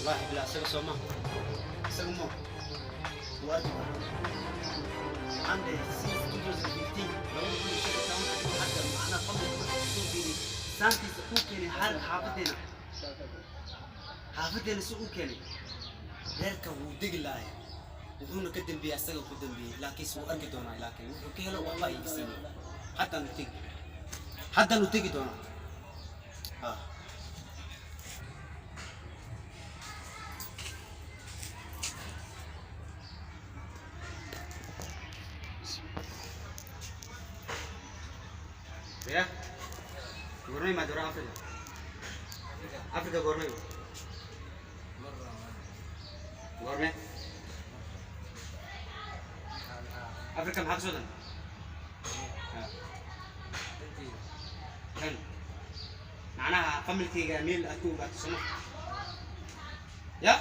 Wallaahi bilaa isaga soo maha, isaga mo wuu arki doonaa. Waxaan dhahay since 2015, 2015, hadda macnaha family marka kusoo biiray, saantiisa kuu keenay xaarid xaafadeena, xaafadeena si uu keenay reerka wuu degi lahay, wuxuuna ka dambeeyey asaga ku dambeeyey, laakiinse wuu arki doonaa. Laakiin wuxuu ka helo waxba iga siiyey. Haddaan u tegi, haddaan u tegi doonaa. Ah. Ya goormay imaad hore Africa? Africa goormay imaad? Goorme Africa? Maxaa kasoo dan kan macnaha familkayga meel aad ku ogaato soma? Ya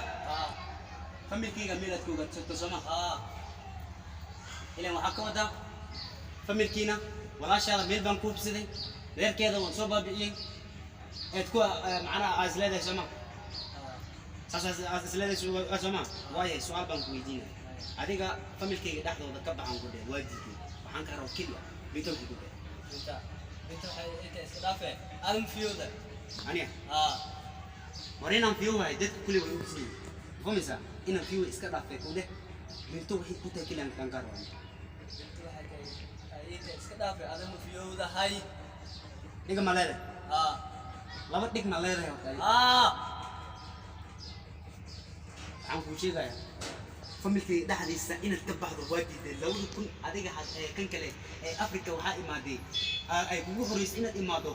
familkayga meel aad ku ogaato soma? Ilan waxaa ka wadaa familkiina walaashaada meel baan ku hubsaday, reerkeeda waan soo baabi'iyey, eed ku macnaha aad isleedahay sooma? Saas aad isleedahay sooma? Waayahay, su-aal baan ku weydiinaya. Adiga familkayga dhexdooda ka baxan ku dheh, waa diiday. Waxaan ka rabaa keliya bintanku ku dheh. Aniga war inaan fiyo wahay, dadka kulli way ogsiiyey, fahmaysaa? Inaan fiyo iska dhaafay ku dheh, binto waxay ku tahay keliya aan ka rabaa. Dhiga ma leedahay? Laba dhig ma leedahay horta adiga? Waxaan kuu sheegayaa familkayga dhexdiisa inaad ka baxdo waa diiday. 2000 adiga kan kale ee Africa waxaa imaaday ay kugu horreysay inaad imaado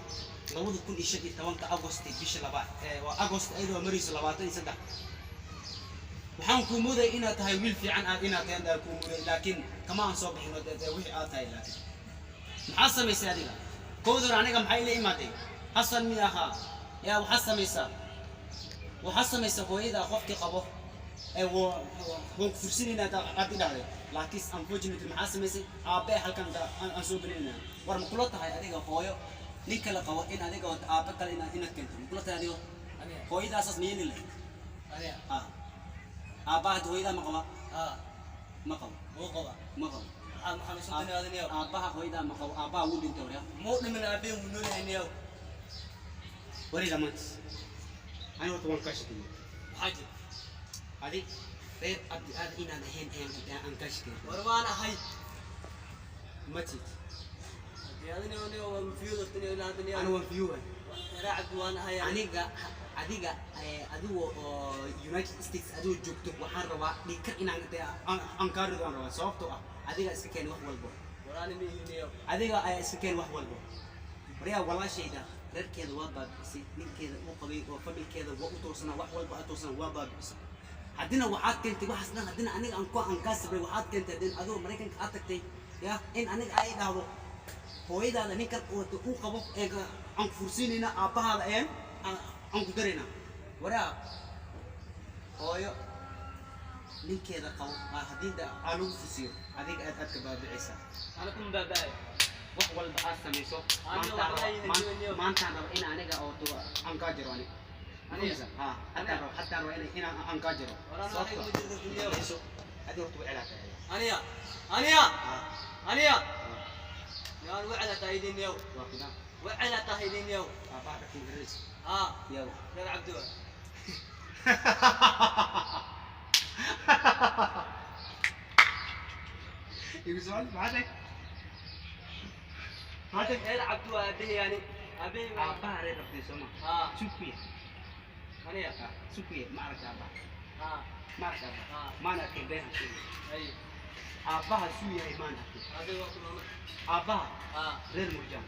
2015-ka Agosti, bisha labaad, waa Agost ayadoo marayso 23. Waxaan kuu moodayay inaad tahay wiil fiican, aad inaad tahay aan kuu mooday, laakiin kama aan soo bixin oo dee wixii aad tahay. Laakiin maxaa samaysay adiga kowdar? Aniga maxay ila imaaday? Xasan mi ahaa? Yaa waxaa samaysaa, waxaa samaysaa hooyada qofkii qabo ee waan ku fursinaynaa aad i dhahday, laakiin unfortunately maxaa samaysay? Aabe halkan aan soo gelinayna. War ma kula tahay adiga hooyo nin kale qabo in adiga oo aabe kale inaad keento? Ma kula tahay adiga hooyadaasaas ma yeeli lahayd? Ah, aabbaha hadda hooyadaa ma qaba? Ma qabo? Ma qabo. Aabbaha hooyadaa ma qabo? Aabbaha wuu dhintay. Waryaa wari dhamaantiis ani horta waan kaa shakiyey. Adi reer Abdi aad inaan ahayn ayaan aan kaa shakiyey. War waan ahay. Matid ani waan fiyuwa. Waan ahay. Aniga adiga adigoo oo United States adigoo joogto, waxaan rabaa dhiikar inaan dee aan kaa rido aan rabaa, sababtoo ah adiga iska keen wax walbo, adiga ayaa iska keen wax walbo. Waryaa, walaashayda reerkeeda waa baabi'isay, ninkeeda uu qabay oo familkeeda waa u toosanaa, wax walba a toosanaa, waa baabi'isay. Haddina waxaad keentay waxaas dhan. Haddina aniga aan ku aan kaa sabray, waxaad keentay haddina adigoo Maraykanka aad tagtay ya in aniga ay dhahdo hooyadaada ninkan uu qabo ee aan ku fursiinayna, aabbahaada ayaan aan ku daraynaa. Waraa, hooyo ninkeeda qabo haddii aa lagu fursiiyo, adiga aad aad ka baabicaysaa wax walba aad samayso. Aniga maantaan waxba maantaan raba in aniga oo aan kaa jaro aniga. Aniga? Ha, haddaan rabo, haddaan rabo inaan aan kaa jaro. War aniga Sababtoo waxba ima jirto. ah, adi horta way celaa tahay. Aniya, aniya. Ha. Aniya yaan wacla tahaydiniyow. Waa kudaan. Wacla tahaydiniyow. Aabbaha dhaqan garaysa. Haa. Yaw. Reer Cabdi wa. Igu socod, maxaa tahay? Maxaa tahay? Reer Cabdi waa aabbahay, yani aabbahay waa. Aabbaha reer Abdi sooma? Haa. Sukuya. Aniya. Sukuya, ma aragta aabbaha? Haa. Ma aragta aabbaha? Haa. Maana arkin, been ha sheegin. Ay. Aabbaha suu yahay maana arkin. Aabbahay waa kuma. Aabbaha Haa. reer Murjaan,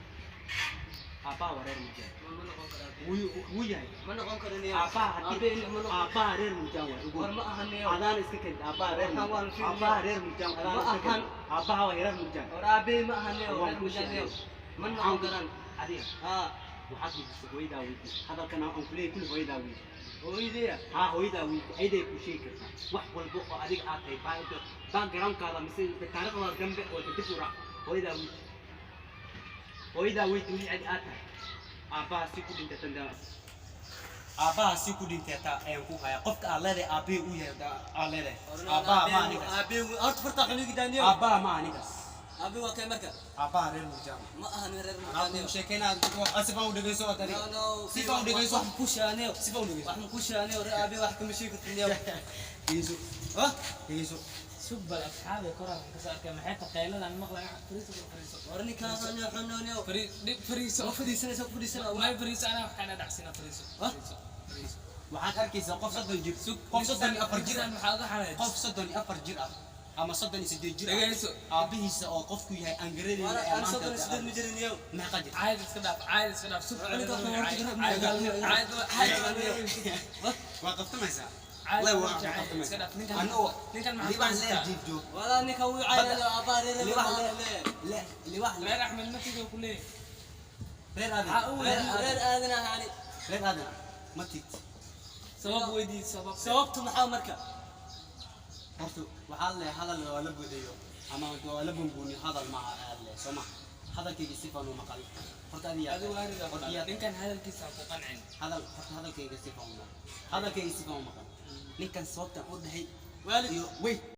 aabbaha waa reer Murjaan. Ma noqon karo aabbahay. Wuu yahay. Ma noqon karo niyow. Aabbaha Aabbahay haddii ma noqon. Aabbaha reer Murjaan waa ugu. War ma aha niyow. Adaana iska keentay aabbaha reer Waxaan waan Murjaan. fiiriyaa. Aabbaha reer Murjaan adaana Ma iska ahan. keentay. Aabbaha waa reer Murjaan. War aabbahay ma aha niyow. Waan Reer kuu Murjaan niyow. sheegay. Ma noqon karaan. Adiga Haa. waxaad weydiisay hooyadaa, weydiis hadalkan aan ku leeyahay kulli hooyadaa weydiis. Hooyadaya. Haa, hooyadaa weydiis, ayaday kuu sheegi kartaa wax walba oo adiga aad tahay, backgroundkaada mise taariikhdaada dambe oo dib u raac. Hooyadaa weydiis, hooyadaa weydiis wixii adi aad tahay, aabbaha si ku dhintay tan. Aabbaha si ku dhintay taa ayaan ku hayaa. Qofka aad leedahay aabbihii uu yahay aad leedahay, aabbaha ma anigaas. Aabe horta farta xuniga daaniyo. Aabbaha ma anigaas. Aabe waa kay marka? Aabbaha reer Murjaama. Ma ahan reer Anaa Murjaaniyo. kuu sheekeynaa, si fiican u dhegeyso adiga. No, no. Si fiican u dhegeyso. Wax ku shaaniyo. Si fiican u dhegeyso. Wax ku shaaniyo, reer aabe wax kama sheegi kartiniyo. Dhegeyso. Ha. Dhegeyso. Sug bal, asxaabi koraan ka soo arkay, maxay tahay qayladan maqlaya? Fariiso, fariiso. War ninkaan xuniyo xuniyo. Fariiso. Ma fadhiisanaysa, ku fadhiisana. May, fariiso, anaa wax kana dhacsina, fariiso. Ha? Fariiso, fariiso. Waxaad arkaysaa qof 30 jir, qof 34 jir ah. Maxaa uga xanaaj? Qof 34 jir ah ama 38 jir ah. Dhegeyso. Aabbihiisa oo qofku yahay aan garanaynin Wala ayaa aan maanta 38 ma jiriniyo. Meeqa jir? Caadi iska dhaaf, caadi iska dhaaf, sug. Cunuga Caadi. Waa qabtamaysaa. Caadi. Wallahi waa Caadi qabtamaysaa. iska dhaaf. Ninkan Anoo ninkan maxaa libaax ku leer haystaa? jiif joog. Wala ninkan wuu caayay aabba reer. Libaax leer, libaax leer. Reer Axmed ma tigo ku leeyahay. Reer aadan. Maxaa u reer weydiin? reer aadan ahani. Reer aadan ma tid. Sabab weydii, sabab. Sababtu maxaa marka? Horta waxaa le hadal waa la budeeyo ama waa la bunbuniyo, hadal ma le soo ma hadalkayga si fiican u maqal horta adiga. Adigu waariga ku Horta dhalay. Ninkan hadalkiisa ha ku qancin. Hadal horta hadalkayga si fiican u maqal, hadalkayga si fiican u maqal. Ninkan sababtan u dhahay Waalid. iyo wey.